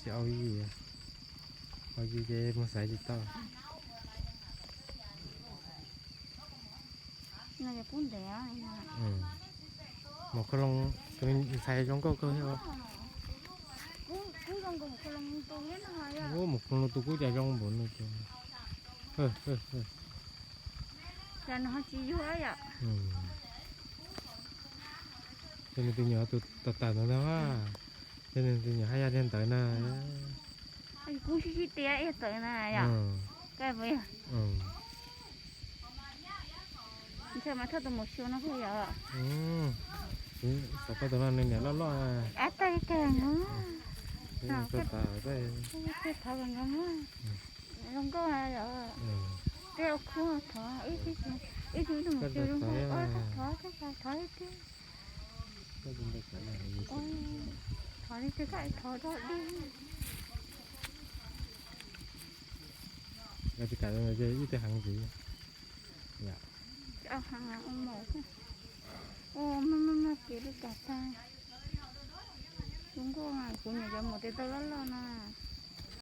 Ces au yim, au yim ces mus xaiv tsis tau. Mus khau loo, ntxhais zoo nkauj kawg thiab. Mus khau loo tus kuj cas zoo npaum no ces. Ces nws tus nyuam tus tawm tawm ntawd na, ces nws tus nyuam haj yam li ntawd na. Kuv sib sib tias ib tawm na yom. Ntshe mas thaj tus mus xyuas no thiaj yom. Xav tau tus no nws niam loj loj. Ab, tag kawg no. Thov kawg no, zoo nkauj yom. Tej ua khub thov ib tug mus xyuas zoo nkauj, thov thov ib tug. Thov li twg kaj thov dog dig. Yog tsis kam ces ib tug heev ntxiv. Ua maj maj maj kev li kam tag. Zoo nkauj, kuv niam cov mus tes taw loj loj na.